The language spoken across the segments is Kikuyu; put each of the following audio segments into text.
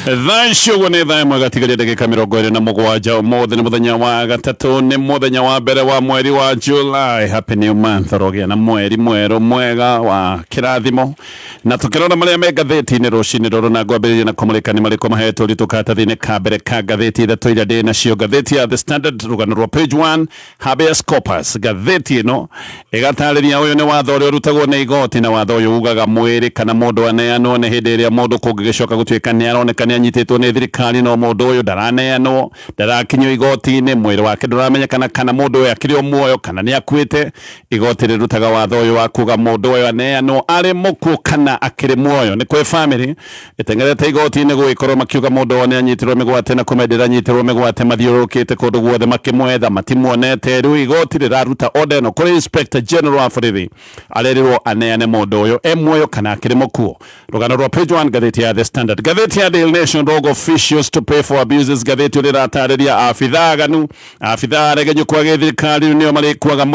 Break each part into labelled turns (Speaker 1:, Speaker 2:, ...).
Speaker 1: Thaa ici ũguo nĩ thaa 1 gatigaria ndagĩka 27. Ũmũthĩ nĩ mũthenya wa gatatũ, nĩ mũthenya wa mbere wa mweri wa July. Happy new month, ũrogĩa na mweri mwerũ mwega wa kĩrathimo. Na tũkĩrora marĩa me ngathĩti-inĩ rũcinĩ rũrũ, na ngwambĩrĩria na kũmũrĩka nĩ marĩkũ mahetwo ũritũ karatathi-inĩ ka mbere ka ngathĩti ithatũ iria ndĩ nacio. Ngathĩti ya The Standard, rũgano rwa page 1, Habeas corpus. Ngathĩti ĩno ĩgatarĩria ũyũ nĩ watho ũrĩa ũrutagwo nĩ igoti, na watho ũyũ ugaga mwĩrĩ kana mũndũ aneanwo nĩ hĩndĩ ĩrĩa mũndũ kũngĩgĩcoka gũtuĩka nĩ aroneka nĩ anyitĩtwo nĩ thirikari, no mũndũ ũyũ ndaraneanwo, ndarakinyio igoti-inĩ, mwĩrĩ wake ndũramenyekana kana mũndũ ũyũ akĩrĩ o muoyo kana nĩ akuĩte. Igoti rĩrutaga watho ũyũ wa kuga mũndũ ũyũ aneanwo arĩ mũkuũ kana akĩrĩ muoyo. Nĩ kwĩ famĩlĩ ĩteng'erete igoti-inĩ gũgĩkorwo makiuga mũndũ wao nĩanyitirwo mĩgwate na kuma hĩndĩ ĩrĩa anyitirwo mĩgwate mathiũrũrũkĩte kũndũ guothe makĩmwetha matimuonete. Rĩu igoti rĩraruta order ĩno kũrĩ Inspector General wa borithi arerirwo aneane mũndũ ũyũ e muoyo kana akĩrĩ mũkuũ. Rũgano rwa page 1 ngathĩti ya The Standard. Ngathĩti ya Daily Nation, rogue officials to pay for abuses. Ngathĩti ĩyo ĩratarĩria abithaa aganu, abithaa aregenyũku a gĩthirikari rĩu nĩo marĩkuaga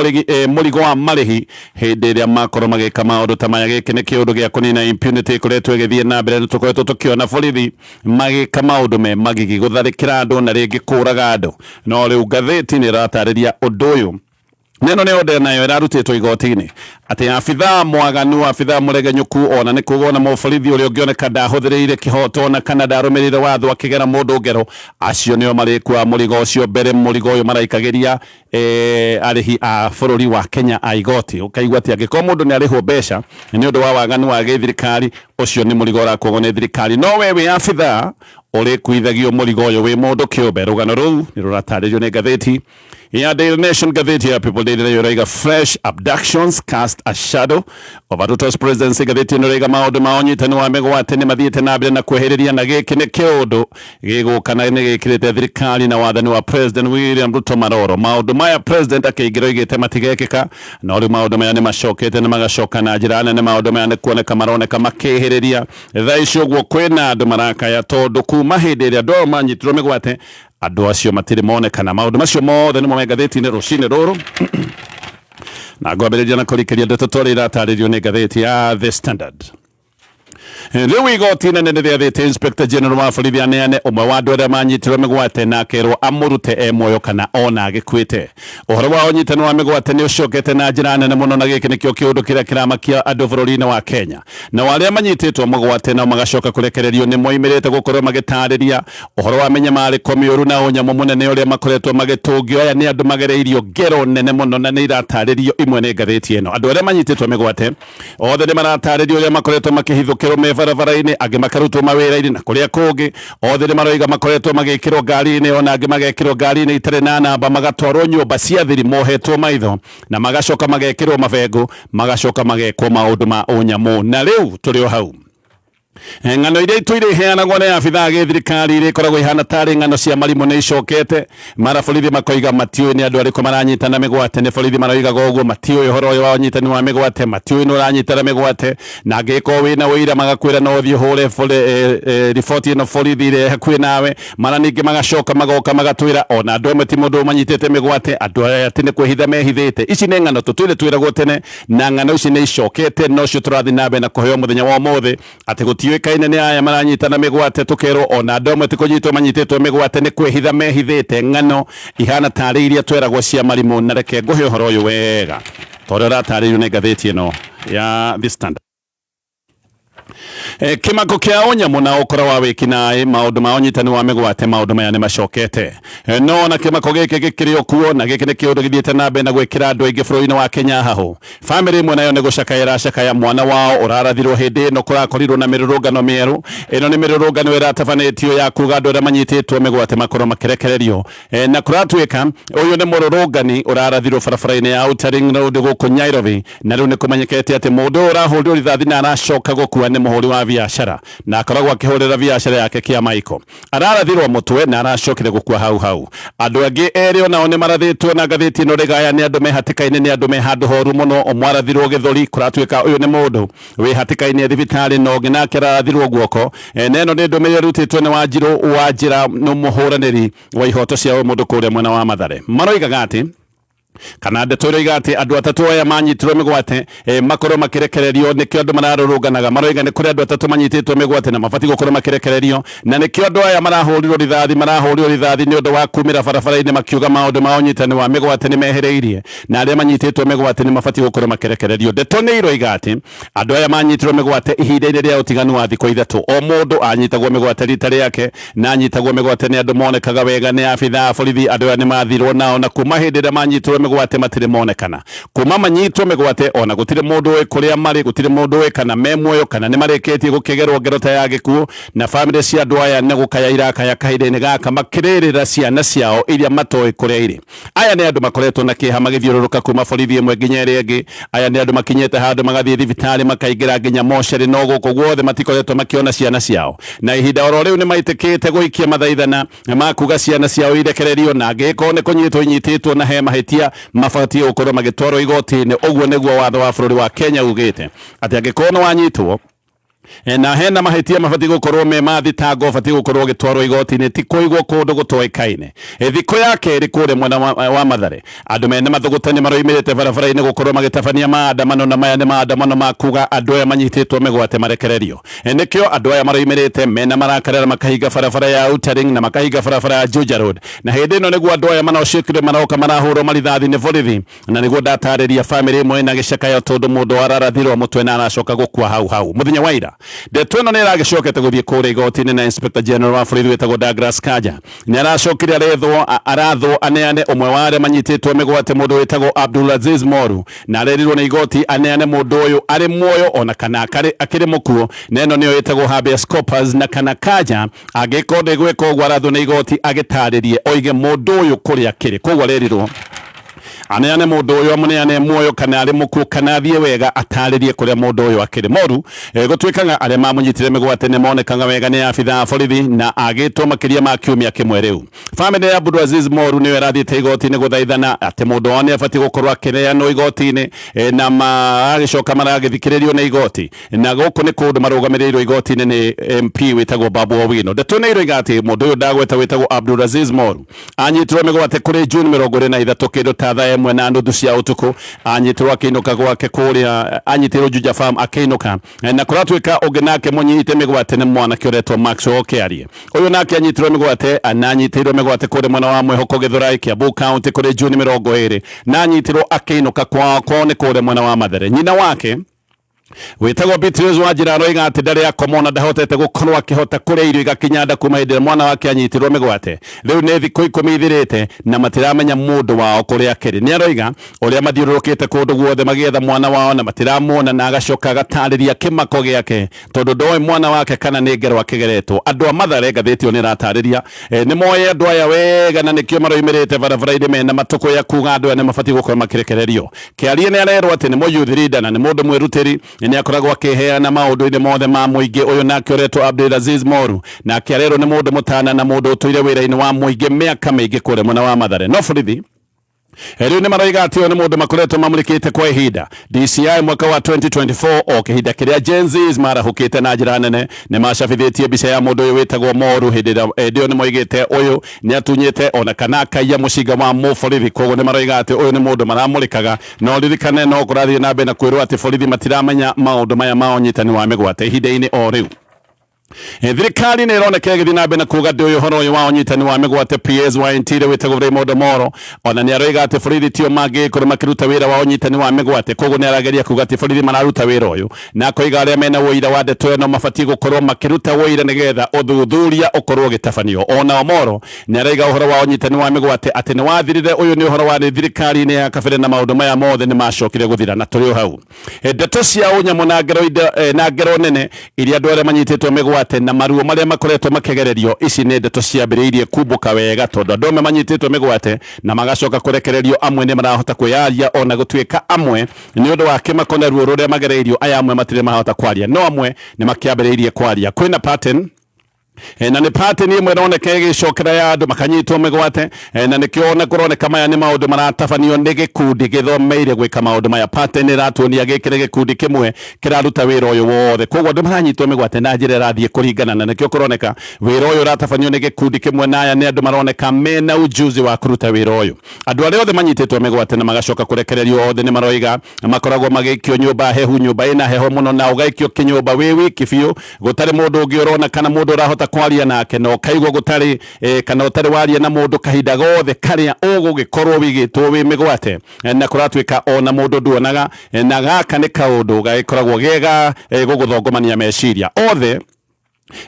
Speaker 1: mũrigo wa marĩhi hĩndĩ ĩrĩa makorwo magĩka maũndũ ta maya. Gĩkĩ nĩ kĩũndũ gĩa kũnina impunity ĩkoretwo ĩgĩthiĩ na mbere, nĩ tũkoretwo tũkĩona borithi magĩka maũndũ me magigi, gũtharĩkĩra andũ na rĩngĩ kũraga andũ. No rĩu ngathĩti nĩ ĩratarĩria ũndũ ũyũ. Neno nĩ order nayo ĩrarutĩtwo igoti-inĩ atĩ abithaa mwaganu, abithaa mũregenyũku, ona nĩ kuga ona mũborithi ũrĩa ũngĩoneka ndahũthĩrĩire kĩhoto ona kana ndarũmĩrĩire watho akĩgera mũndũ ngero, acio nĩo marĩkuaga mũrigo ũcio mbere. Mũrigo ũyũ maraikagĩria arĩhi a bũrũri wa Kenya a igoti. Ũkaigua atĩ angĩkorwo mũndũ nĩ arĩhwo mbeca nĩ ũndũ wa waganu wa gĩthirikari, ũcio nĩ mũrigo ũrakuagwo nĩ thirikari, no we wĩ abithaa ũrĩkuithagio mũrigo ũyũ wĩ mũndũ kĩũmbe. Rũgano rũu nĩ rũratarĩrio nĩ ngathĩti ya Daily Nation. Ngathĩti ya People Daily nayo ĩraiga fresh abductions cast a shadow over Ruto's presidency. Ngathĩti ĩno ĩraiga maũndũ ma ũnyitani wa mĩgwate nĩ mathiĩte na mbere na kwĩhĩrĩria, na gĩkĩ nĩ kĩũndũ gĩgũka na nĩ gĩkĩrĩte thirikari na wathani wa President William Ruto maroro. Maũndũ maya President akĩingĩra oigĩte matigekĩka, no rĩu maũndũ maya nĩ macokete na magacoka na njĩra nene. Maũndũ maya nĩ kuoneka maroneka makĩhĩrĩria. Thaa ici ũguo kwĩna andũ marakaya tondũ kuma hĩndĩ ĩrĩa andũ ao manyitirwo mĩgwate, andũ acio matirĩ monekana. Maũndũ macio mothe nĩmo me ngathĩti-inĩ rũcinĩ rũrũ, na ngwambĩrĩria na kũrikĩria ndeto tũrĩa iratarĩrio nĩ ngathĩti ya The Standard. Rĩu igoti inene nĩ rĩathĩte Inspector General wa borithi aneane ũmwe wa andũ arĩa manyitirwo mĩgwate na akerwo amũrute e muoyo kana ona agĩkuĩte. Ũhoro wa ũnyitani wa mĩgwate nĩ ũcokete na njĩra nene mũno, na gĩkĩ nĩkĩo kĩũndũ kĩrĩa kĩramakia andũ bũrũri-inĩ wa Kenya. Nao arĩa manyitĩtwo mũgwate nao magacoka kũrekererio nĩ moimĩrĩte gũkorwo magĩtarĩria ũhoro wa mĩnyamarĩko mĩũru na ũnyamũ mũnene ũrĩa makoretwo magĩtũngio. Aya nĩ andũ magereirio ngero nene mũno, na nĩ iratarĩrio imwe nĩ ngathĩti ĩno. Andũ arĩa manyitĩtwo mĩgwate othe nĩ maratarĩria ũrĩa makoretwo makĩhithũkĩrwo me barabara-inĩ, angĩ makarutwo mawĩra-inĩ na kũrĩa kũngĩ. Othe nĩ maroiga makoretwo magĩkĩrwo ngari-inĩ, ona angĩ magekĩrwo ngari-inĩ itarĩ na namba, magatwarwo nyũmba cia thiri mohetwo maitho, na magacoka magekĩrwo mabengũ, magacoka magekwo maũndũ ma ũnyamũ. Na rĩu tũrĩ o hau, ng'ano iria itũire iheanagwo nĩ abithaa a gĩthirikari iria ikoragwo ihana tarĩ ng'ano cia marimũ nĩ icokete. Mara borithi makoiga matiũĩ nĩ andũ arĩkũ maranyitana mĩgwate. Nĩ borithi maroigaga ũguo, matiũĩ ũhoro ũyũ wa ũnyitani wa mĩgwate, matiũĩ nĩ ũranyitana mĩgwate, na angĩgĩkorwo wĩna ũira magakwĩra no ũthiĩ ũhũre riboti ĩno borithi ĩrĩa hakuhĩ nawe. Mara ningĩ magacoka magoka magatwĩra ona andũ amwe ti mũndũ manyitĩte mĩgwate, andũ aya atĩ nĩ kwĩhitha mehithĩte. Ici nĩ ng'ano tũtũire twĩragwo tene, na ng'ano ici nĩ icokete, nocio tũrathiĩ na mbere na kũheo mũthenya wa ũmũthĩ atĩ gũtiũĩkaine nĩ aya maranyitana mĩgwate. Tũkerwo ona andũ amwe ti kũnyitwo manyitĩtwo mĩgwate, nĩ kwĩhitha mehithĩte. Ng'ano ihana tarĩ iria tweragwo cia marimũ. Na reke ngũhe ũhoro ũyũ wega ta ũrĩa ũratarĩrio nĩ ngathĩti ĩno ya The Standard. Kĩmako kĩa ũnyamũ na ũkora wa wĩkinaĩ, maũndũ ma ũnyitani wa mĩgwate, maũndũ maya nĩ macokete. No ona kĩmako gĩkĩ gĩkĩrĩ o kuo, na gĩkĩ nĩ kĩũndũ gĩthiĩte na mbere na gwĩkĩra andũ aingĩ bũrũri-inĩ wa Kenya hahũ. Bamĩrĩ ĩmwe nayo nĩ gũcakaya ĩracakaya mwana wao ũrarathirwo hĩndĩ ĩno kũrakorirwo na mĩrũrũngano mĩerũ. Ĩno nĩ mĩrũrũngano ĩratabanĩtio ya kuga andũ arĩa manyitĩtwo mĩgwate makorwo makĩrekererio. Na kũratuĩka ũyũ nĩ mũrũrũngani ũrarathirwo barabara-inĩ ya Outer Ring Road gũkũ Nairobi, na rĩu nĩ kũmenyekete atĩ mũndũ ũyũ ũrahũrirwo rithathi na aracoka gũkua nĩ mũhũri wa biacara, na akoragwo akĩhũrĩra biacara yake Kĩamaiko. Ararathirwo mũtwe na aracokire gũkua hau hau. Andũ angĩ erĩ onao nĩ marathĩtwo na ngathĩti ĩno rĩgaya nĩ andũ me hatĩka-inĩ, nĩ andũ me handũ horu mũno. Ũmwe arathirwo gĩthũri, kũratuĩka ũyũ nĩ mũndũ wĩ hatĩka-inĩ thibitarĩ, na ũngĩ nake ararathirwo guoko. Na ĩno nĩ ndũmĩrĩri ĩrutĩtwo nĩ Wanjirũ wa Njĩra, nĩ mũhũranĩri wa ihoto cia ũmũndũ kũrĩa mwena wa Mathare. Maroigaga atĩ Kana ndeto iroiga atĩ andũ atatũ aya manyitirwo mĩgwate makorwo makĩrekererio. Nĩkĩo andũ mararũrũnganaga, maroiga nĩ kũrĩ andũ atatũ manyitĩtwo mĩgwate na mabatiĩ gũkorwo makĩrekererio, na nĩkĩo andũ aya marahũrirwo rithathi nĩ ũndũ wa kumĩra barabara-inĩ makiuga maũndũ ma ũnyitani wa mĩgwate nĩ mehereirie na arĩa manyitĩtwo mĩgwate nĩ mabatiĩ gũkorwo makĩrekererio. Ndeto nĩ iroiga atĩ andũ aya manyitirwo mĩgwate ihinda-inĩ rĩa ũtiganu wa thikũ 3. O mũndũ anyitagwo mĩgwate rita rĩake, na anyitagwo mĩgwate nĩ andũ monekaga wega nĩ abithaa a borithi. Andũ aya nĩ mathirwo nao, na kuma hĩndĩ ĩrĩa manyitirwo mĩgwate matirĩ monekana. Kuma manyitwo mĩgwate, ona gũtirĩ mũndũ ũĩ kũrĩa marĩ, gũtirĩ mũndũ ũĩ kana me muoyo kana nĩ marĩkĩtie gũkĩgerwo ngero ta ya gĩkuũ. Na bamĩrĩ cia andũ aya nĩ gũkaya irakaya kahinda-inĩ gaka, makĩrĩrĩra ciana ciao iria matoĩ kũrĩa irĩ. Aya nĩ andũ makoretwo na kĩeha magĩthiũrũrũka kuma borithi ĩmwe nginya ĩrĩa ĩngĩ. Aya nĩ andũ makinyĩte handũ magathiĩ thibitarĩ, makaingĩra nginya mocerĩ, no gũkũ guothe matikoretwo makĩona ciana ciao. Na ihinda oro rĩu nĩ maitĩkĩte gũikia mathaithana makuga ciana ciao irekererio, na angĩgĩkorwo nĩ kũnyitwo inyitĩtwo na he mahĩtia, mabatiĩ gũkorwo magĩtwarwo igoti-inĩ. Ũguo nĩguo watho wa bũrũri wa Kenya ugĩte, atĩ angĩkorwo nĩ wanyitwo na hena mahĩtia mabatiĩ gũkorwo me ma thitango, ũbatiĩ gũkorwo ũgĩtwarwo igoti-inĩ, ti kũigwo kũndũ gũtoĩkaine. Thikũ ya kerĩ, kũrĩa mwena wa Mathare, andũ mena mathũgũta nĩ maroimĩrĩte barabara-inĩ gũkorwo magĩtabania maandamano, na maya nĩ maandamano ma kuga andũ aya manyitĩtwo mĩgwate marekererio. Nĩkĩo andũ aya maroimĩrĩte mena marakarĩra, makahinga barabara ya Outer Ring na makahinga barabara ya Juja Road. Na hĩndĩ ĩno nĩguo andũ aya manocĩkire maroka marahũrwo marithathi nĩ borithi, na nĩguo ndatarĩria bamĩrĩ ĩmwe ĩna gĩcakayo tondũ mũndũ ararathirwo mũtwe na aracoka gũkua hau hau mũthenya wa ira. Ndeto ĩno nĩ ĩragĩcokete gũthiĩ kũrĩa igoti-inĩ, na Inspector General wa borithi wĩtagwo Douglas Kanja nĩ aracokire arethwo arathwo aneane ũmwe wa arĩa manyitĩtwo mĩgwate, mũndũ wĩtagwo Abdulaziz Moru, na arerirwo nĩ igoti aneane mũndũ ũyũ arĩ muoyo ona kana akĩrĩ mũkuũ, na ĩno nĩyo ĩtagwo habeas corpus. Na kana Kanja angĩkorwo ndĩgwĩka ũguo arathwo nĩ igoti agĩtarĩrie oige mũndũ ũyũ kũrĩa akĩrĩ. Koguo arerirwo aneane mũndũ ũyũ, amũneane muoyo kana arĩ mũkuũ, kana athiĩ wega atarĩrie kũrĩa mũndũ ũyũ akĩrĩ. Moru gũtuĩkaga arĩa mamũnyitire mĩgwate nĩ monekaga wega nĩ abithaa a borithi, na agĩtwo makĩria ma kiumia kĩmwe rĩu. Bamĩrĩ ya Abdulaziz Moru nĩyo ĩrathiĩte igoti-inĩ gũthaithana atĩ mũndũ wao nĩ abatiĩ gũkorwo akĩneanwo igoti-inĩ, na maragĩcoka maragĩthikĩrĩrio nĩ igoti, na gũkũ nĩ kũndũ marũgamĩrĩirwo igoti-inĩ nĩ MP wĩtagwo Babu Owino. Ndeto nĩ iroiga atĩ mũndũ ũyũ ndagweta wĩtagwo Abdulaziz Moru anyitirwo mĩgwate kũrĩ June 23, kĩndũ ta thaa 1:30 cia ũtukũ. Anyitirwo akĩinũka gwake kũrĩa, anyitirwo Juja Farm akĩinũka. Na kũratuĩka ũngĩ nake mũnyite mĩgwate nĩ mwanake ũretwo Maxwell Kĩarie. Ũyũ nake anyitirwo mĩgwate na anyitĩirwo mĩgwate kũrĩa mwena wa Mwĩhoko, Gĩthũrai, Kiambu County, kũrĩ June 20, na anyitirwo akĩinũka kwao. Kwao nĩ kũrĩa mwena wa Mathere. Nyina wake wĩtagwo Beatrice Wanjira aroiga atĩ ndarĩ akoma ona ndahotete gũkorwo akĩhota kũrĩa irio igakinya nda kuma hĩndĩ ĩrĩa mwana wake anyitirwo mĩgwate. Rĩu nĩ thikũ 10 ithirĩte na matiramenya mũndũ wao kũrĩa akĩrĩ. Nĩ aroiga ũrĩa mathiũrũrũkĩte kũndũ guothe magĩetha mwana wao na matiramuona, na agacoka agatarĩria kĩmako gĩake tondũ ndoĩ mwana wake kana nĩ ngero akĩgeretwo. Andũ a Mathare, ngathĩti ĩyo nĩ ĩratarĩria, nĩ moĩ andũ aya wega, na nĩkĩo maroimĩrĩte barabara-inĩ mena matũkũ ya kuga andũ aya nĩ mabatiĩ gũkorwo makĩrekererio. Kĩarie nĩ arerwo atĩ nĩ mũyouth leader na nĩ mũndũ mwĩrutĩri, nĩ akoragwo akĩheana maũndũ-inĩ mothe ma mũingĩ. Ũyũ nake ũretwo Abdulaziz Moru nake arerwo nĩ mũndũ mũtana na mũndũ ũtũire wĩra-inĩ wa mũingĩ mĩaka mĩingĩ kũrĩa mwena wa Mathare. No borithi rĩu nĩ maroiga atĩ ũyũ nĩ mũndũ makoretwo mamũrĩkĩte kwa ihinda. DCI mwaka wa 2024, o kĩhinda kĩrĩa Gen Zs marahũkĩte na njĩra nene, nĩ macabithĩtie mbica ya mũndũ ũyũ wĩtagwo Moru. Hĩndĩ ĩrĩa ĩyo nĩ moigĩte ũyũ nĩ atunyĩte ona kana akaiya mũcinga wa mũborithi. Koguo nĩ maroiga atĩ ũyũ nĩ mũndũ maramũrĩkaga. No ririkane no kũrathiĩ na mbere na kwĩrwo atĩ borithi matiramenya maũndũ maya ma ũnyitani wa mĩgwate ihinda-inĩ o rĩu. Thirikari nĩ ĩroneka ĩgĩthiĩ na mbere na kuga ndĩ ũyũ ũhoro ũyũ wa ũnyitani wa mĩgwate. PS wa Interior wĩtagwo Raymond Omoro ona nĩ aroiga atĩ borithi tio mangĩgĩkorwo makĩruta wĩra wa ũnyitani wa mĩgwate. Koguo nĩ arageria kuga atĩ borithi mararuta wĩra ũyũ, na akoiga arĩa mena ũira wa ndeto ĩno mabatiĩ gũkorwo makĩruta ũira nĩgetha ũthuthuria ũkorwo ũgĩtabanio. Ona Omoro nĩ araiga ũhoro wa ũnyitani wa mĩgwate atĩ nĩ wathirire. Ũyũ nĩ ũhoro warĩ thirikari-inĩ ya kabere, na maũndũ maya mothe nĩ macokire gũthira. Na tũrĩ o hau, ndeto cia ũnyamũ na ngero na ngero nene iria andũ arĩa manyitĩtwo mĩgwate na maruo marĩa makoretwo makĩgererio, ici nĩ ndeto ciambĩrĩirie kumbũka wega, tondũ andũ amwe manyitĩtwo mĩgwate na magacoka kũrekererio, amwe nĩ marahota kwĩyaria, ona gũtuĩka amwe nĩ ũndũ wa kĩmako na ruo rũrĩa magereirio, aya amwe matirĩ mahota kwaria, no amwe nĩ makĩambĩrĩirie kwaria. Kwĩna pattern. Na nĩ pateni ĩmwe ĩroneka ĩgĩcokera ya andũ makanyitwo mĩgwate. Na nĩkĩo ona kũroneka maya nĩ maũndũ maratabanio nĩ gĩkundi gĩthomeire gwĩka maũndũ maya. Pateni ĩratuonia gĩkĩ nĩ gĩkundi kĩmwe kĩraruta wĩra ũyũ wothe, koguo andũ maranyitwo mĩgwate na njĩra ĩrathiĩ kũringana na nĩkĩo kũroneka wĩra ũyũ ũratabanio nĩ gĩkundi kĩmwe, na aya nĩ andũ maroneka mena ujuzi wa kũruta wĩra ũyũ. Andũ arĩa othe manyitĩtwo mĩgwate na magacoka kũrekererio othe nĩ maroiga makoragwo magĩikio nyũmba hehu, nyũmba ĩna heho mũno, na ũgaikio kĩnyũmba wĩ wiki biũ, gũtarĩ mũndũ ũngĩ ũrona kana mũndũ ũrahota kwaria nake, na ũkaigua gũtarĩ kana ũtarĩ waria na mũndũ kahinda gothe karĩa ũgũgĩkorwo wĩigĩtwo wĩ mĩgwate. Na kũratuĩka ona mũndũ nduonaga. Na gaka nĩ kaũndũ gagĩkoragwo gega gũgũthongomania meciria. Othe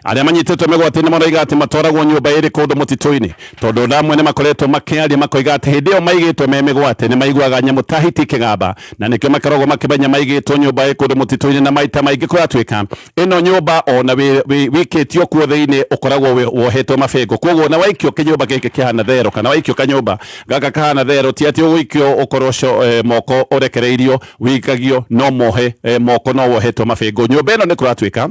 Speaker 1: arĩa manyitĩtwo mĩgwate nĩ maroiga atĩ matwaragwo nyũmba ĩrĩ kũndũ mũtitũ-inĩ, tondũ ona amwe nĩ makoretwo makĩaria makoiga atĩ hĩndĩ ĩyo maigĩtwo me mĩgwate nĩ maiguaga nyamũ ta hiti ikĩgamba, na nĩkĩo makoragwo makĩmenya maigĩtwo nyũmba ĩ kũndũ mũtitũ-inĩ. Na maita maingĩ kũratuĩka ĩno nyũmba ona wĩkĩtio kuo thĩinĩ ũkoragwo wohetwo mabĩngũ, koguo ona waikio kĩnyũmba gĩkĩ kĩhana thero kana waikio kanyũmba gaka kahana thero, ti atĩ ũgũikio ũkorwo moko ũrekereirio wikagio no mohe moko no wohetwo mabĩngũ. Nyũmba ĩno nĩ kũratuĩka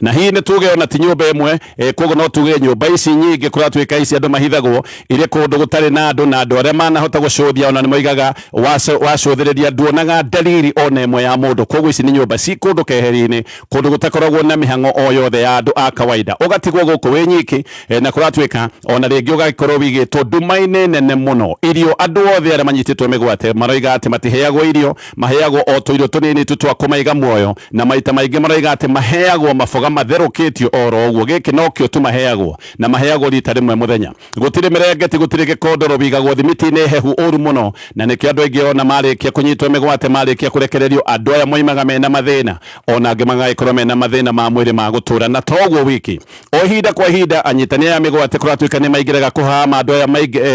Speaker 1: na hihi nĩ tuge ona ti nyũmba ĩmwe, koguo no tuge nyũmba ici nyingĩ kũratuĩka ici andũ mahithagwo irĩ kũndũ gũtarĩ na andũ, na andũ arĩa manahota gũcũthia ona nĩ moigaga wacũthĩrĩria nduonaga dalili ona ĩmwe ya mũndũ. Koguo ici nĩ nyũmba ci kũndũ keheri-inĩ, kũndũ gũtakoragwo na mĩhang'o o yothe ya andũ a kawaida, ũgatigwo gũkũ wĩ nyiki. Na kũratuĩka ona rĩngĩ ũgagĩkorwo wĩigĩtwo nduma-inĩ nene mũno. Irio, andũ othe arĩa manyitĩtwo mĩgwate maroiga atĩ matiheagwo irio, maheagwo o tũirio tũnini tu twa kũmaiga muoyo, na maita maingĩ maroiga atĩ maheagwo maboga matherũkĩtio oro ũguo, gĩkĩ nokĩo tu maheagwo, na maheagwo rita rĩmwe mũthenya. Gũtirĩ mĩrengeti, gũtirĩ gĩkondoro, wigagwo thimiti-inĩ hehu ũru mũno, na nĩkĩo andũ aingĩ ona marĩkia kũnyitwo mĩgwate, marĩkia kũrekererio, andũ aya moimaga mena mathĩna, ona angĩ magagĩkorwo mena mathĩna ma mwĩrĩ ma gũtũra. Na toguo wiki, o ihinda kwa ihinda anyitani aya mĩgwate kũratuĩka nĩ maingĩraga kũhama andũ aya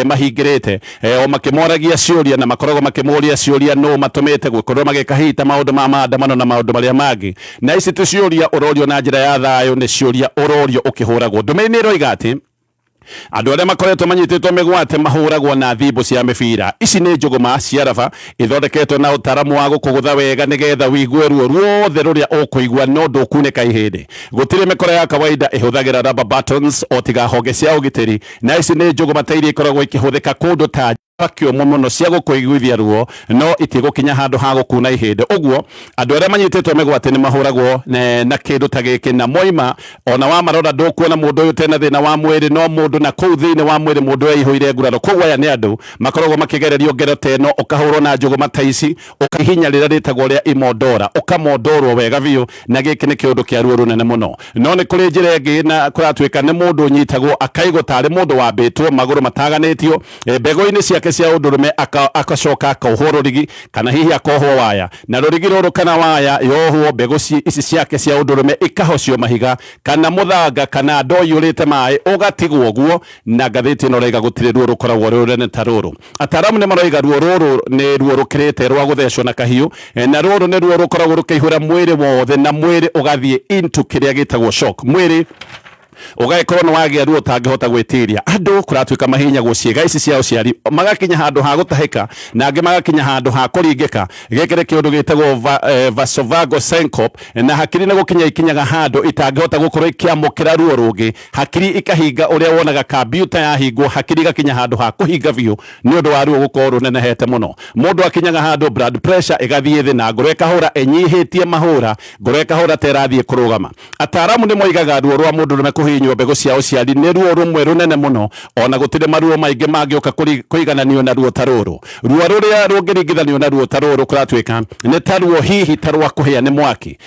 Speaker 1: mahingĩrĩte, o makĩmoragia ciũria, na makoragwo makĩmoria ciũria nũ matũmĩte gũkorwo magĩka hihi ta maũndũ ma maandamano na maũndũ marĩa mangĩ. Na ici ti ciũria ũrorio na njĩra ya thayũ, nĩ ciũria ũrorio ũkĩhũragwo. Ndũmĩrĩri nĩ ĩroiga atĩ andũ arĩa makoretwo manyitĩtwo mĩgwate mahũragwo na thimbo cia mĩbira. Ici nĩ njũgũma cia raba ithondeketwo na ũtaramu wa gũkũgũtha wega nĩgetha wĩigue ruo ruothe rũrĩa ũkũigua no ndũkunĩka ihĩndĩ. Gũtirĩ mĩkora ya kawaida ĩhũthagĩra rubber buttons o tiga honge cia ũgitĩri, na ici nĩ njũgũma ta iria ikoragwo ikĩhũthĩka kũndũ ta kĩũmũ mũno cia gũkũiguithia ruo, no itigũkinya handũ ha gũkuna ihĩndĩ. Ũguo andũ arĩa manyitĩtwo mĩgwate nĩ mahũragwo na kĩndũ ta gĩkĩ, na moima ona wamarora ndũkuona mũndũ ũyũ tena thĩna wa mwĩrĩ, no mũndũ na kũu thĩinĩ wa mwĩrĩ mũndũ ũyũ aihũire nguraro. Koguo aya nĩ andũ makoragwo makĩgererio ngero ta ĩno, ũkahũrwo na njũgũma ta ici, ũkahihinya rĩrĩa rĩtagwo rĩa imondora, ũkamondorwo wega biũ, na gĩkĩ nĩ kĩũndũ kĩa ruo rũnene mũno. No nĩ kũrĩ njĩra ĩngĩ, na kũratuĩka nĩ mũndũ ũnyitagwo akaigwo tarĩ mũndũ wambĩtwo magũrũ mataganĩtio mbegũ-inĩ ciake cia ũndũrũme, akacoka akohwo rũrigi kana hihi akohwo waya, na rũrigi rũrũ kana waya yohwo mbegũ ici ciake cia ũndũrũme ikahocio mahiga kana mũthanga kana ndoo iyũrĩte maĩ, ũgatigwo ũguo. Na ngathĩti ĩno ĩroiga gũtirĩ ruo rũkoragwo rwĩ rũnene ta rũrũ. Ataaramu nĩ maroiga ruo rũrũ nĩ ruo rũkĩrĩte rwa gũthecwo na kahiũ, na rũrũ nĩ ruo rũkoragwo rũkĩihũra mwĩrĩ wothe, na mwĩrĩ ũgathiĩ into kĩrĩa gĩtagwo shock, mwĩrĩ ũgagĩkorwo nĩ wagĩa ruo ũtangĩhota gwĩtiria. Andũ kũratuĩka mahihinyagwo ciĩga ici cia ũciari magakinya handũ ha gũtahĩka, na angĩ magakinya handũ ha kũringĩka. Gĩkĩ nĩ kĩũndũ gĩtagwo vasovagal syncope, na hakiri nĩ gũkinya ikinyaga handũ itangĩhota gũkorwo ikĩamũkĩra ruo rũngĩ, hakiri ikahinga ũrĩa wonaga kambiuta yahingwo, hakiri igakinya handũ ha kũhinga biũ nĩ ũndũ wa ruo gũkorwo rũnenehete mũno. Mũndũ akinyaga handũ blood pressure ĩgathiĩ thĩ na ngoro ĩkahũra ĩnyihĩtie mahũra, ngoro ĩkahũra ta ĩrathiĩ kũrũgama. Ataaramu nĩ moigaga ruo rwa mũndũrũme kũhihinywo mbegũ cia ũciari nĩ ruo rũmwe rũnene mũno, ona gũtirĩ maruo maingĩ mangĩũka kũigananio na ruo ta rũrũ. Ruo rũrĩa rũngĩringithanio na ruo ta rũrũ kũratuĩka nĩ ta ruo hihi ta rwa kũhĩa nĩ mwaki.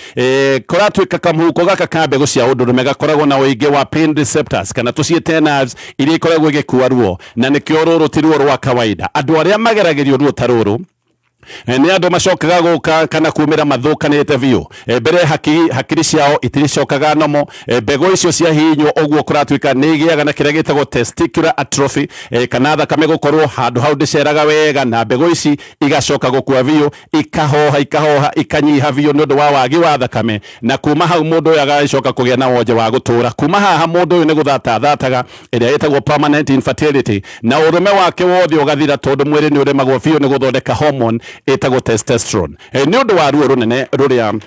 Speaker 1: Kũratuĩka kamũhuko gaka ka mbegũ cia ũndũrũme gakoragwo na ũingĩ wa pain receptors kana tũciĩte nerves iria ikoragwo igĩkua ruo, na nĩkĩo rũrũ ti ruo rwa kawaida. Andũ arĩa mageragĩrio ruo ta rũrũ nĩ andũ macokaga gũka kana kumĩra mathũkanĩte biũ. Mbere hakiri ciao itiricokaga nomo. Mbegũ icio ciahihinywo ũguo kũratuĩka nĩ igĩaga na kĩrĩa gĩtagwo testicular atrophy, kana thakame gũkorwo handũ hau ndĩceraga wega, na mbegũ ici igacoka gũkua biũ, ikahoha ikahoha ikanyiha biũ nĩ ũndũ wa wagi wa thakame, na kuma hau mũndũ ũyũ agagĩcoka kũgĩa na wonje wa gũtũra. Kuma haha mũndũ ũyũ nĩ gũthata athataga, ĩrĩa ĩtagwo permanent infertility, na ũrũme wake wothe ũgathira tondũ mwĩrĩ nĩ ũremagwo biũ nĩ gũthondeka hormone ĩtagwo testosterone, nĩ ũndũ wa ruo rũnene rũrĩa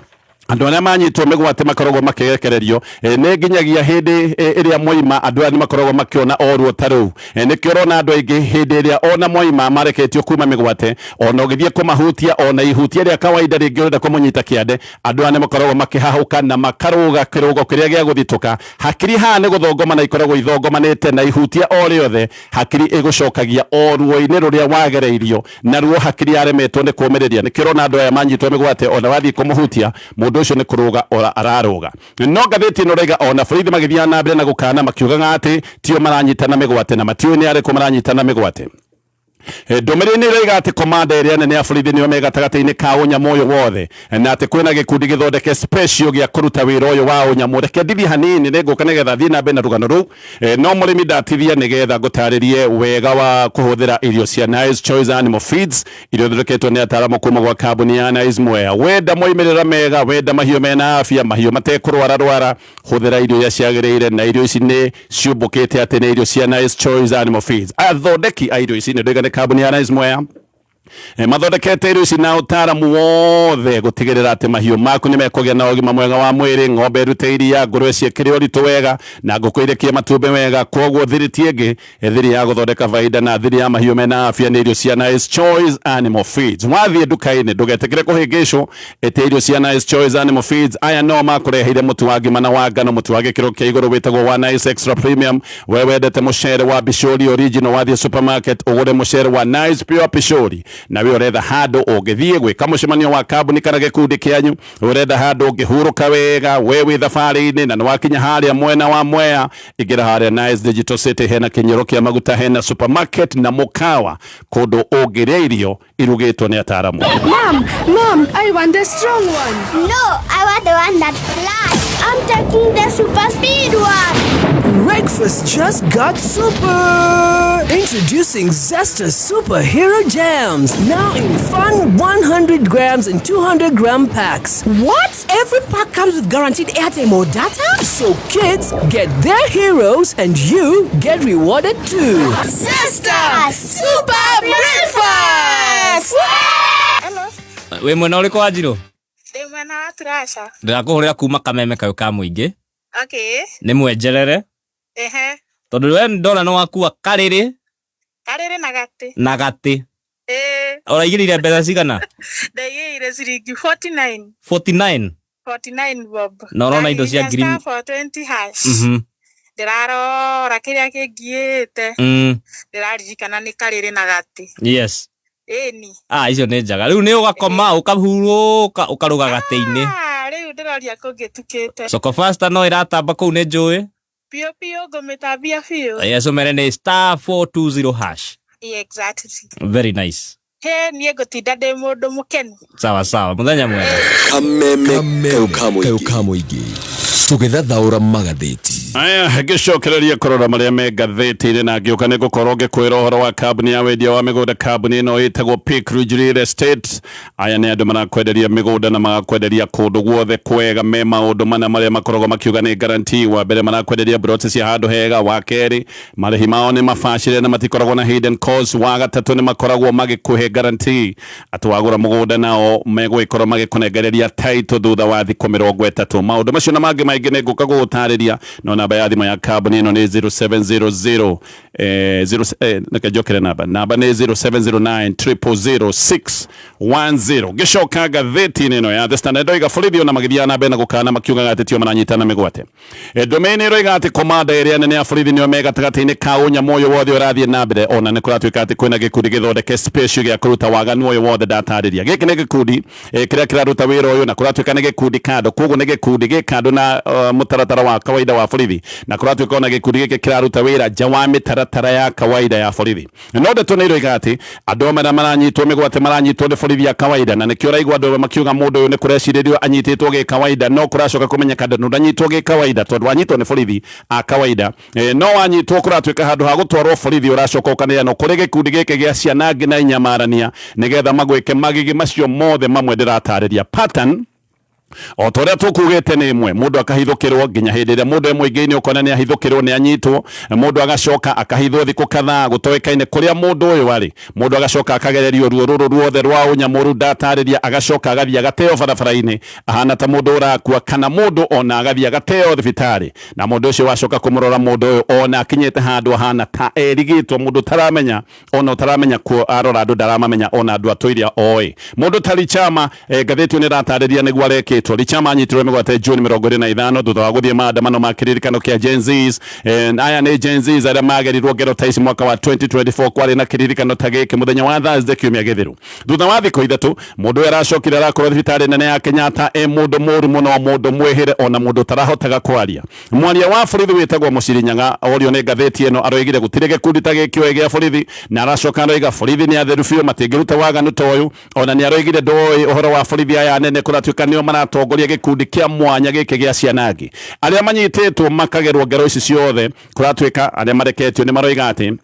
Speaker 1: Andũ arĩa manyitwo mĩgwate makoragwo makĩrekererio. Nĩ nginyagia hĩndĩ ĩrĩa moima andũ aya nĩ makoragwo makĩona o ruo ta rũu. Nĩkĩo ũrona andũ aingĩ hĩndĩ ĩrĩa ona moima mareketio kuma mĩgwate, ona ũgĩthiĩ kũmahutia ona ihutia rĩa kawaida rĩngĩ ũrenda kũmũnyita kĩande, andũ aya nĩ makoragwo makĩhahũka na makarũga kĩrũgo kĩrĩa gĩa gũthitũka. Hakiri haha nĩ gũthongomana ikoragwo ithongomanĩte na ihutia o rĩothe hakiri ĩgũcokagia o ruo-inĩ rũrĩa wagereirio naruo hakiri yaremetwo nĩ kũũmĩrĩria. Nĩkĩo ũrona andũ aya manyitwo mĩgwate ona wathiĩ kũmũhutia mũndũ ũcio nĩ kũrũga ora ararũga. No ngathĩti ĩno ĩrauga ona borithi magĩthiaga na mbere na gũkana makiugaga atĩ tio maranyitana mĩgwate na matiũĩ nĩ arĩkũ maranyitana mĩgwate. Ndũmĩrĩri nĩ ĩroiga atĩ komanda ĩrĩa nene ya borithi nĩo me gatagatĩ-inĩ ka ũnyamũ ũyũ wothe na atĩ kwĩna gĩkundi gĩthondeke special gĩa kũruta wĩra ũyũ wa ũnyamũ. Reke ndithie hanini nĩ ngũka nĩgetha thiĩ na mbere na rũgano rũu. No mũrĩmi ndatithia nĩgetha ngũtarĩrie wega wa kũhũthĩra irio cia Nice Choice Animal Feeds iria ithondeketwo nĩ ataaramu kuma gwa kambuni ya Nice Mwea. Wenda moimĩrĩra mega, wenda mahiũ mena afya, mahiũ matekũrwara rwara, hũthĩra irio iria ciagĩrĩire, na irio ici nĩ ciũmbũkĩte atĩ nĩ irio cia Nice Choice Animal Feeds. Athondeki a irio ici nĩ ndoiga nĩ kambuni ya Nice Mwea. Mathondekete irio ici na ũtaaramu wothe gũtigĩrĩra atĩ mahiũ maku nĩ mekũgĩa na ũgima mwega wa mwĩrĩ, ng'ombe ĩrute iria, ngũrwe ciĩkĩre ũritũ wega, na ngũkũ irekie matumbĩ wega. Kwoguo thiri ti ĩngĩ, thiri ya gũthondeka baida na thiri ya mahiũ mena afya nĩ irio cia Nice Choice Animal Feeds. Wathiĩ nduka-inĩ ndũgetĩkĩre kũhĩngĩcwo, ĩtia irio cia Nice Choice Animal Feeds. Aya no makũreheire mũtu wa ngima na wa ngano, mũtu wa gĩkĩro kĩa igũrũ wĩtagwo wa Nice Extra Premium. We wendete mũcere wa Pishori original, wathiĩ supermarket ũgũre mũcere wa Nice Pure Pishori. Na we ũretha handũ ũngĩthiĩ gwĩka mũcemanio wa kambuni kana gĩkundi kĩanyu, ũretha handũ ũngĩhurũka wega, we wĩ thabarĩ-inĩ na nĩwakinya harĩa mwena wa Mwea, ingĩra harĩa Nice Digital City, hena kĩnyuĩro kĩa maguta, hena supermarket na mũkawa, kũndũ ũngĩrĩa irio irugĩtwo nĩ ataaramu.
Speaker 2: Mom, Mom, I want the strong one.
Speaker 3: No, I want the one that flies. I'm taking the super speed one.
Speaker 4: Breakfast just got super! Introducing Zesta Superhero Jams, now in fun 100 grams and 200 gram packs.
Speaker 2: What? Every pack comes with guaranteed airtime or data?
Speaker 4: So kids get their heroes and you get rewarded too.
Speaker 2: Zesta Super Breakfast!
Speaker 5: Hello,
Speaker 6: Wĩ mwena ũrĩkũ wa Njirũ?
Speaker 5: Ndĩ mwena wa Turasha.
Speaker 6: Ndĩrakũhũrĩra kuma kameme kayũ ka mũingĩ.
Speaker 5: Okay.
Speaker 6: Nĩ mwenjerere.
Speaker 5: Ehe.
Speaker 6: Tondũ we ndona nĩ wakua karĩrĩ
Speaker 5: Karĩrĩ na gatĩ.
Speaker 6: na gatĩ.
Speaker 5: Ĩĩ,
Speaker 6: Ũraigĩrĩire mbeca cigana?
Speaker 5: Ndaigĩire ciringi 49.
Speaker 6: 49.
Speaker 5: 49 bob.
Speaker 6: Na ũrona indo cia ngiri
Speaker 5: Star 420 hash. Ndĩrarora kĩrĩa kĩngiĩte. Ndĩraririkana nĩ karĩrĩ na gatĩ.
Speaker 6: Yes.
Speaker 5: Ĩni.
Speaker 6: Ah, icio nĩ njega. Rĩu nĩ ũgakoma, ũkahurũka, ũkarũga gatĩ-inĩ.
Speaker 5: Ah, rĩu ndĩroria kũngĩtukĩte.
Speaker 6: Soko Fasta no ĩratamba kũu nĩ njũĩ.
Speaker 5: Biũ biũ ngũmĩtambia biũ.
Speaker 6: Yes, ũmere nĩ star 420 hash.
Speaker 5: Yeah, exactly.
Speaker 6: Very nice.
Speaker 5: He, niĩ ngũtinda ndĩ mũndũ mũkenu.
Speaker 6: Sawa sawa, mũthenya mwega.
Speaker 7: Kameme kau ka mũingĩ tũgĩthathaũra magathĩti.
Speaker 1: Aya, ngĩcokereria kũrora marĩa me ngathĩti-inĩ na ngĩũka nĩ ngũkorwo ngĩkwĩra ũhoro wa kambuni ya wendia wa mĩgũnda. Kambuni ĩno ĩtagwo Peak Ridge Real Estate. Aya nĩ andũ marakwenderia mĩgũnda na magakwenderia kũndũ guothe kwega, me maũndũ mana marĩa makoragwo makiuga nĩ guarantee. Wa mbere, marakwenderia broti cia handũ hega. Wa kerĩ, marĩhi mao nĩ mabacĩre na matikoragwo na hidden cost. Wa gatatũ, nĩ makoragwo magĩkũhe guarantee atĩ wagũra mũgũnda nao megũgĩkorwo magĩkũnengereria title thutha wa thikũ 30. Maũndũ macio na mangĩ maingĩ nĩ ngũka gũgũtarĩria, no namba ya thimũ ya kambuni ĩno nĩ 0700 0 reke njokere namba, namba nĩ 0709 000 610. Ngĩcoka ngathĩti-inĩ ĩno ya The Standard, ndoiga borithi ona magĩthiaga na mbere na gũkana makiugaga atĩ tio maranyitana mĩgwate. Ndũmĩrĩri ĩroiga atĩ komanda ĩrĩa nene ya borithi nĩo me gatagatĩ-inĩ ka ũnyamũ ũyũ wothe ũrathiĩ na mbere, ona nĩ kũratuĩka atĩ kwĩna gĩkundi gĩthondeke special gĩa kũruta waganu ũyũ wothe ndatarĩria. Gĩkĩ nĩ gĩkundi kĩrĩa kĩraruta wĩra ũyũ, na kũratuĩka nĩ gĩkundi kando, koguo nĩ gĩkundi gĩ kando na mũtaratara wa kawaida wa borithi, na kũratuĩka ona gĩkundi gĩkĩ kĩraruta wĩra nja wa mĩtaratara ya kawaida ya borithi. No ndeto nĩ iroiga atĩ andũ amwe arĩa maranyitwo mĩgwate maranyitwo nĩ borithi ya kawaida, na nĩkĩo ũraigua andũ amwe makiuga mũndũ ũyũ nĩ kũrecirĩrio anyitĩtwo gĩ kawaida, no kũracoka kũmenyeka ndanyitwo gĩ kawaida tondũ wanyitwo nĩ borithi a kawaida. No wanyitwo kũratuĩka handũ ha gũtwarwo borithi ũracoka ũkaneanwo kũrĩ gĩkundi gĩkĩ gĩa ciana ngĩ na inyamarania nĩgetha magwĩke magigi macio mothe mamwe ndĩratarĩria. Pattern O ta ũrĩa tũkugĩte nĩ ĩmwe, mũndũ akahithũkĩrwo nginya hĩndĩ ĩrĩa mũndũ e mũingĩ-inĩ ũkona nĩ ahithũkĩrwo nĩ anyitwo, mũndũ agacoka akahithwo thikũ kadhaa gũtoĩkaine kũrĩa mũndũ ũyũ arĩ, mũndũ agacoka akagererio ruo rũrũ ruothe rwa ũnyamũru ndatarĩria, agacoka agathiĩ agateo barabara-inĩ ahana ta mũndũ ũrakua, kana mũndũ ona agathiĩ agateo thibitarĩ, na mũndũ ũcio wacoka kũmũrora mũndũ ũyũ ona akinyĩte handũ ahana ta erigĩtwo, mũndũ ũtaramenya ona ũtaramenya kuo arora andũ ndaramamenya ona andũ atũire oĩ. Mũndũ ta Richama, ngathĩti ĩyo nĩ ĩratarĩria nĩguo arekĩtwo. Richama anyitirwo mĩgwate June 25 thutha wa gũthiĩ maandamano ma kĩririkano kĩa Gen Zs. Aya nĩ Gen Zs arĩa magerirwo ngero ta ici mwaka wa 2024, kwarĩ na kĩririkano ta gĩkĩ mũthenya wa Thursday kiumia gĩthiru. Thutha wa thikũ 3 mũndũ ũyũ aracokire arakorwo thibitarĩ nene ya Kenyatta e mũndũ mũru mũno, mũndũ mwĩhĩre ona mũndũ ũtarahotaga kwaria. Mwaria wa borithi wĩtagwo Mũciri Nyaga orio nĩ ngathĩti ĩno aroigire gũtirĩ gĩkundi ta gĩkĩ oĩ gĩa borithi, na aracoka aroiga borithi nĩ atheru biũ matingĩruta waganu ta ũyũ. Ona nĩ aroigire ndoĩ ũhoro wa borithi aya nene kũratuĩka nĩo maratongoria gĩkundi kĩa mwanya gĩkĩ gĩa cianangi. Arĩa manyitĩtwo makagerwo ngero ici ciothe kũratuĩka arĩa mareketio nĩ maroiga atĩ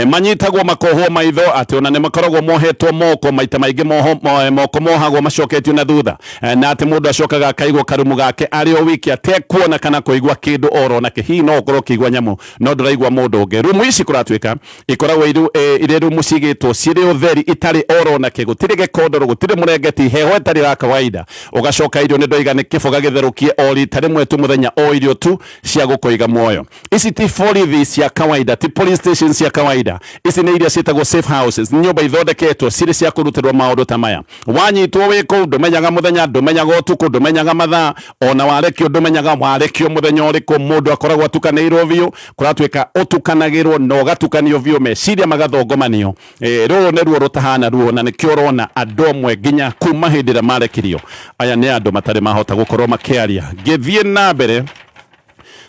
Speaker 1: manyitagwo makohwo maitho, atĩ ona nĩ makoragwo mohetwo moko maita maingĩ, moko mohagwo macoketio na thutha, na atĩ mũndũ acokaga akaigwo karumu gake arĩ o wiki atekuona kana kũigua kĩndũ oro na kĩ, no ũkorwo ũkĩigua nyamũ no ndũraigua mũndũ ũngĩ. Rumu ici kũratuĩka ikoragwo irĩ rumu cigĩtwo cirĩ ũtheri itarĩ oro na kĩ, gũtirĩ gĩkondoro, gũtirĩ mũrengeti, heho ĩtarĩ ya kawaida. Ũgacoka irio nĩ ndoiga nĩ kĩboga gĩtherũkie o rita rĩmwe tu mũthenya, o irio tu cia gũkũiga muoyo. Ici ti borithi cia kawaida, ti police station cia kawaida, ici nĩ iria ciĩtagwo safe houses, nyũmba ithondeketwo cirĩ cia kũrutĩrwo maũndũ ta maya. Wanyitwo wĩ kũu ndũmenyaga mũthenya, ndũmenyaga ũtukũ, ndũmenyaga mathaa, ona warekio ndũmenyaga warekio mũthenya ũrĩkũ. Mũndũ akoragwo atukanĩirwo biũ, kũratuĩka ũtukanagĩrwo na ũgatukanio biũ, meciria magathongomanio. Rũrũ nĩ ruo rũtahana ruo, na nĩkĩo ũrona andũ amwe nginya kuma hĩndĩ ĩrĩa marekirio aya nĩ andũ matarĩ mahota gũkorwo makĩaria. Ngĩthiĩ na mbere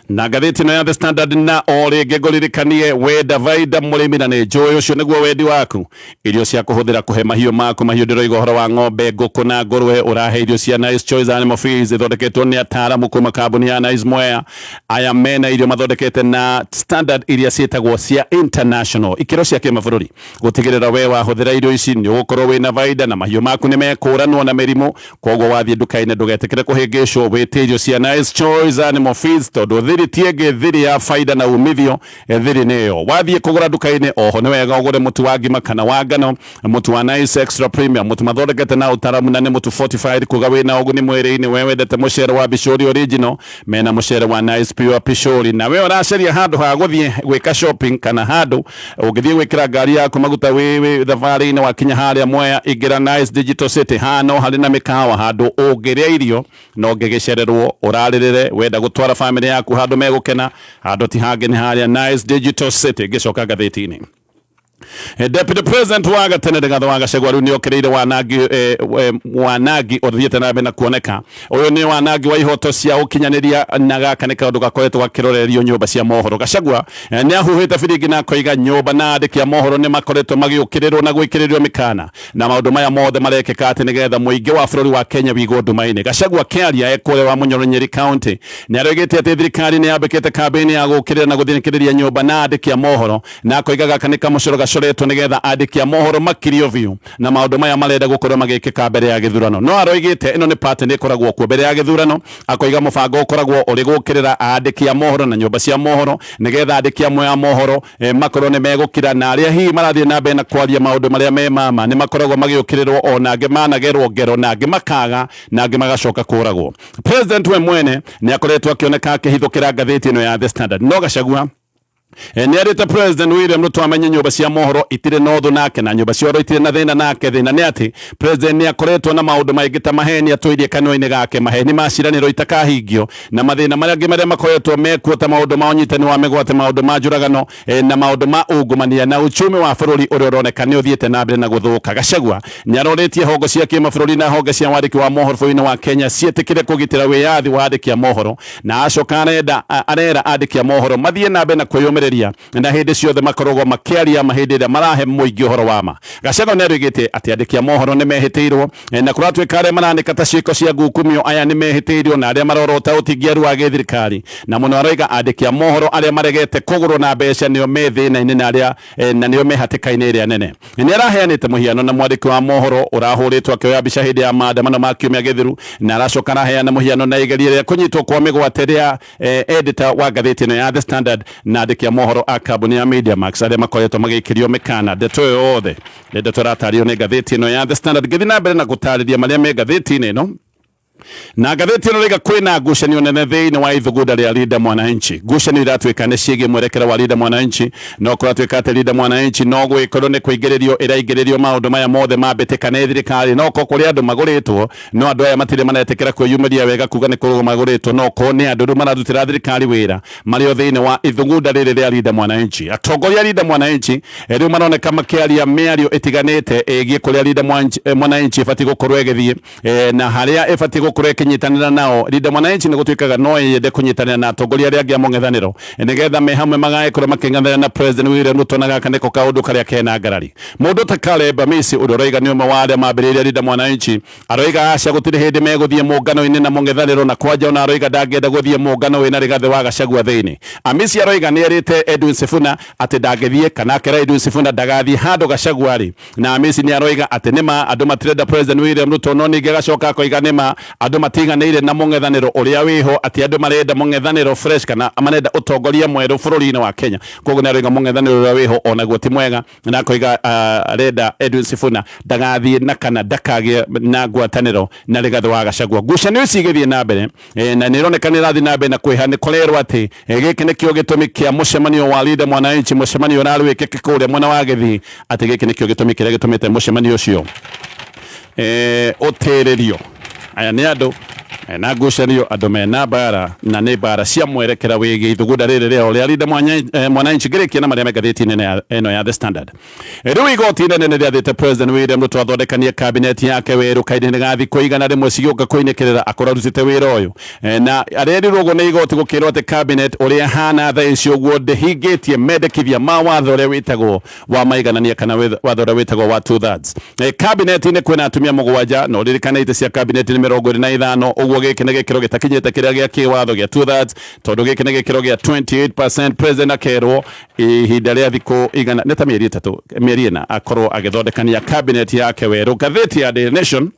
Speaker 1: na ngathĩti ĩno ya The Standard, na o rĩngĩ ngũririkanie wenda baida mũrĩmi, na nĩ njũĩ ũcio nĩguo wendi waku, irio cia kũhũthĩra kũhe mahiũ maku. Mahiũ ndĩroiga ũhoro wa ng'ombe, ngũkũ na ngũrwe, ũrahe irio cia Nice Choice Animal Feeds ithondeketwo nĩ ataaramu kuma kambuni ya Nice Mwea. Aya mena irio mathondekete na standard iria ciĩtagwo cia international, ikĩro cia kĩmabũrũri, gũtigĩrĩra we wahũthĩra irio ici nĩ ũgũkorwo wĩna baida na mahiũ maku nĩ mekũranwo na mĩrimũ. Koguo wathiĩ nduka-inĩ ndũgetĩkĩre kũhĩngĩcwo, wĩtie irio cia Nice Choice Animal Feeds, tondũ thiri ti ĩngĩ, thiri ya baida na umithio, thiri nĩyo. Wathiĩ kũgũra nduka-inĩ oho nĩ wega ũgũre mũtu wa ngima kana wa ngano, mũtu wa Nice Extra Premium, mũtu mathondekete na ũtaramu na nĩ mũtu fortified, kuga wĩna ũguni mwĩrĩ-inĩ. We wendete mũcere wa Bishori original, mena mũcere wa Nice Pure Pishori. Na we ũracaria handũ ha gũthiĩ gwĩka shopping kana handũ ũngĩthiĩ gwĩkĩra ngari yaku maguta wĩ thabarĩ-inĩ, wakinya harĩa Mwea ingĩra Nice Digital City, haha no harĩ na mĩkawa handũ ũngĩrĩa irio no ngĩgĩcererwo ũrarĩrĩre. Wenda gũtwara famĩlĩ yaku handũ megũkena, handũ ti hangĩ nĩ harĩa Nice Digital City. Ngĩcoka ngathĩti-inĩ, Deputy President wa gatene Rigathi wa Gachagua rĩu nĩokĩrĩire wanangi, wanangi ũthiĩte na mbere na kuoneka. Ũyũ nĩ wanangi wa ihoto cia ũkinyanĩria, na gaka nĩ kaũndũ gakoretwo gakĩrorerio nyũmba cia mohoro. Gachagua nĩ ahuhĩte biringi na akoiga nyũmba na andĩki a mohoro nĩ makoretwo magĩũkĩrĩrwo na gwĩkĩrĩrio mĩkana, na maũndũ maya mothe marekĩka atĩ nĩgetha mũingĩ wa bũrũri wa Kenya wigwo nduma-inĩ. Gachagua akĩaria e kũrĩa wa Munyoro Nyeri County nĩ aroigĩte atĩ thirikari nĩ yambĩkĩte kambĩini ya gũũkĩrĩra na gũthinĩkĩrĩria nyũmba na andĩki a mohoro, na akoiga gaka nĩ kamũcoro gacoretwo nĩgetha andĩki a mohoro makirio biũ na maũndũ maya marenda gũkorwo magĩkĩka mbere ya gĩthurano. No aroigĩte ĩno nĩ pattern ĩkoragwo kuo mbere ya gĩthurano. Akoiga mũbango ũkoragwo ũrĩ gũũkĩrĩra andĩki a mohoro na nyũmba cia mohoro, nĩgetha andĩki amwe a mohoro makorwo nĩ megũkira, na arĩa hihi marathiĩ na mbere na kwaria maũndũ marĩa me mama nĩ makoragwo magĩũkĩrĩrwo, ona angĩ managerwo ngero, na angĩ makaga, na angĩ magacoka kũragwo. President we mwene nĩ akoretwo akĩoneka akĩhithũkĩra ngathĩti ĩno ya The Standard, no Gachagua nĩ arĩte President William Ruto amenye nyũmba cia mohoro itirĩ na ũthũ nake, na nyũmba cia ũhoro itirĩ na thĩna nake. Thĩna nĩ atĩ President nĩ akoretwo na maũndũ maingĩ ta maheni atũirie kanua-inĩ gake, maheni ma ciĩranĩro itakahingio, na mathĩna marĩa angĩ marĩa makoretwo mekuo ta maũndũ ma ũnyitani wa mĩgwate, maũndũ ma njũragano, na maũndũ ma ungumania na uchumi wa bũrũri ũrĩa ũroneka nĩ ũthiĩte na mbere na gũthũka. Gachagua nĩ arorĩtie hongo cia kĩmabũrũri na honge cia wandĩki wa mohoro bũrũri-inĩ wa Kenya ciĩtĩkĩre kũgitĩra wĩyathi wa andĩki a mohoro, na acoka arenda arera andĩki a mohoro mathiĩ na mbere na kwĩyũmĩrĩria. kũrũmĩrĩria na hĩndĩ ciothe makoragwo makĩaria ma hĩndĩ ĩrĩa marahe mũingĩ ũhoro wa ma. Gachagua nĩ arugĩte atĩ andĩki a mohoro nĩ mehĩtĩirwo, na kũratuĩka arĩa maranĩka ta ciĩko cia ngukumio aya nĩ mehĩtĩirwo na arĩa marorota ũtingiaru wa gĩthirikari, na mũno aroiga andĩki a mohoro arĩa maregete kũgũrwo na mbeca nĩo me thĩna-inĩ na arĩa na nĩo me hatĩka-inĩ ĩrĩa nene. Nĩ araheanĩte mũhiano na mwandĩki wa mohoro ũrahũrĩtwo akĩoya mbica hĩndĩ ya maandamano ma kiumia gĩthiru, na aracoka araheana mũhiano na igeria rĩa kũnyitwo kwa mĩgwate rĩa editor wa ngathĩti ĩno ya The Standard na andĩki a mohoro a kambuni ya Media Max arĩa makoretwo magĩikĩrio mĩkana. Ndeto ĩyo yothe nĩ ndeto ĩratarĩrio nĩ ngathĩti ĩno ya The Standard. Ngĩthiĩ na mbere na gũtarĩria marĩa me ngathĩti-inĩ ĩno, na ngathĩti ĩno rĩga kwĩna ngucanio nene thĩinĩ wa ithugunda rĩa Linda Mwananchi. Ngucanio iratuĩka nĩ ciĩgiĩ mwerekera wa Linda Mwananchi, no kũratuĩka atĩ Linda Mwananchi no gwĩkorwo nĩ kũingĩrĩrio ĩraingĩrĩrio maũndũ maya mothe mambĩtĩka nĩ thirikari, no ko kũrĩ andũ magũrĩtwo, no andũ aya matirĩ maretĩkĩra kwĩyumĩria wega kuga nĩ kũrũgwo magũrĩtwo, no ko nĩ andũ rĩu mararutĩra thirikari wĩra marĩ o thĩinĩ wa ithugunda rĩrĩ rĩa Linda Mwananchi. Atongoria a Linda Mwananchi rĩu maroneka makĩaria mĩario ĩtiganĩte ĩgiĩ kũrĩa Linda Mwananchi ĩbatiĩ gũkorwo ĩgĩthiĩ, na harĩa ĩbatiĩ gũkorwo ĩkĩnyitanĩra nao. Linda Mwananchi nĩ gũtuĩkaga no yende kũnyitanĩra na atongoria arĩa angĩ a mũng'ethanĩro nĩgetha me hamwe magagĩkorwo makĩng'ethanĩra na President William Ruto, na gaka nĩko kaũndũ karĩa kena ngarari. Mũndũ ta Caleb Amisi ũrĩa ũroiga nĩ ũmwe wa arĩa mambĩrĩirie Linda Mwananchi aroiga aca gũtirĩ hĩndĩ megũthiĩ mũngano-inĩ na mũng'ethanĩro, na kwanja ona aroiga ndangĩenda gũthiĩ mũngano wĩna Rigathĩ wa Gachagua thĩinĩ. Amisi aroiga nĩ erĩte Edwin Sifuna atĩ ndangĩthiĩ, kana akera Edwin Sifuna ndagathiĩ handũ Gachagua arĩ, na Amisi nĩ aroiga atĩ nĩma andũ matirenda President William Ruto, no ningĩ agacoka akoiga nĩma andũ matiganĩire na mũng'ethanĩro ũrĩa wĩho, atĩ andũ marenda mũng'ethanĩro fresh kana marenda ũtongoria mwerũ bũrũri-inĩ wa Kenya. Koguo nĩ aroiga mũng'ethanĩro ũrĩa wĩho onaguo ti mwega, na akoiga arenda Edwin Sifuna ndagathiĩ na kana ndakagĩe na ngwatanĩro na Rigathĩ wa Gachagua. Ngucanio ici igĩthiĩ na mbere, na nĩ ironeka nĩ irathiĩ na mbere na kwĩha, nĩ kũrerwo atĩ gĩkĩ nĩkĩo gĩtũmi kĩa mũcemanio wa Linda Mwananchi, mũcemanio ũrarĩ wĩkĩke kũrĩa mwena wa Gĩthii, atĩ gĩkĩ nĩkĩo gĩtũmi kĩrĩa gĩtũmĩte mũcemanio ũcio ũtĩrĩrio. Aya nĩ andũ na ngucanio, andũ mena mbara, na nĩ mbara cia mwerekera wĩgiĩ ithugunda rĩrĩ rĩao rĩa Linda Mwananchi. Ngĩrĩkia na marĩa me ngathĩti-inĩ ĩno ya The Standard. Rĩu igoti inene nĩ rĩathĩte President William Ruto athondekanie kabineti yake werũ kahinda-inĩ ga thikũ 100 cigĩũka kũinĩkĩrĩra akorwo arutĩte wĩra ũyũ, na arerirwo ũguo nĩ igoti gũkĩrwo atĩ cabinet ũrĩa hana thaa ici ũguo ndĩhingĩtie mendekithia ma watho ũrĩa wĩtagwo wa maiganania kana watho ũrĩa wĩtagwo wa 2/3. Cabinet-inĩ kwĩna atumia 7, na ũririkane itĩ cia cabinet nĩ 25, ũguo gĩkĩ nĩ gĩkĩro gĩtakinyĩte kĩrĩa gĩa kĩwatho gĩa 2/3, tondũ gĩkĩ nĩ gĩkĩro gĩa 28%. President akerwo ihinda rĩa thikũ igana nĩ ta mĩeri 3 mĩeri 4 akorwo agĩthondekania cabinet yake werũ. Ngathĩti ya Daily Nation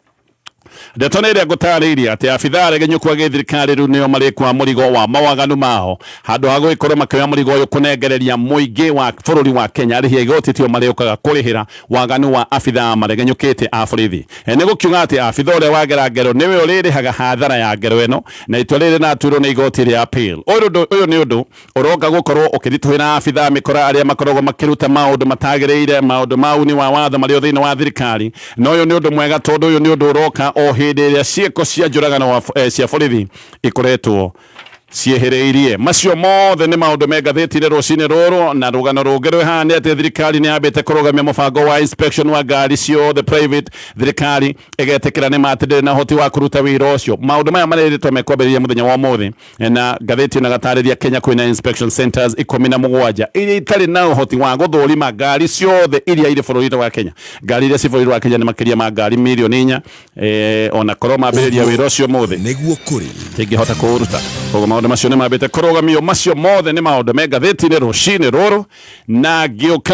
Speaker 1: ndeto nĩ ĩrĩa ngũtarĩirie atĩ abithaa aregenyũku a gĩthirikari rĩu nĩo marĩkua mũrigo wa mawaganu mao handũ ha gũgĩkorwo makĩoya mũrigo ũyũ kũnengereria mũingĩ wa bũrũri wa Kenya. Arĩhi a igoti tio marĩũkaga kũrĩhĩra waganu wa abithaa maregenyũkĩte a borithi. Nĩ gũkiuga atĩ abithaa ũrĩa wagera ngero nĩwe ũrĩrĩhaga hathara ya ngero ĩno, na itua rĩrĩ rĩratuirwo nĩ igoti rĩa appeal. Ũyũ nĩ ũndũ ũroka gũkorwo ũkĩritũhĩra abithaa mĩkora arĩa makoragwo makĩruta maũndũ matagĩrĩire, maũndũ ma uni wa watho marĩ o thĩinĩ wa thirikari. Na ũyũ nĩ ũndũ mwega tondũ ũyũ nĩ ũndũ ũroka o hĩndĩ ĩrĩa ciĩko cia njũragano cia borithi ikoretwo ciehĩrĩirie. Macio mothe nĩ maũndũ me ngathĩti-inĩ rũcinĩ rũrũ. Na rũgano rũngĩ rwĩ haha nĩ atĩ thirikari nĩ yambĩte kũrũgamia mũbango wa inspection wa ngari ciothe private. Thirikari ĩgetĩkĩra nĩ ma atĩ ndĩrĩ na ũhoti wa kũruta wĩra ũcio. Maũndũ maya marĩrĩtwo mekwambĩrĩria mũthenya wa ũmũthĩ, na ngathĩti ĩno ĩgatarĩria Kenya kwĩna inspection centers 17 iria itarĩ na ũhoti wa gũthũrima ngari ciothe iria irĩ bũrũri-inĩ wa Kenya. Ngari iria ci bũrũri wa Kenya nĩ makĩria ma ngari mirioni 4, ona korwo mambĩrĩria wĩra ũcio ũmũthĩ
Speaker 7: nĩguo kũrĩ
Speaker 1: tingĩhota kũũruta. Koguo maũndũ macio nĩ mambĩte kũrũgamio. Macio mothe nĩ maũndũ me ngathĩti-inĩ rũcinĩ rũrũ, na ngĩũka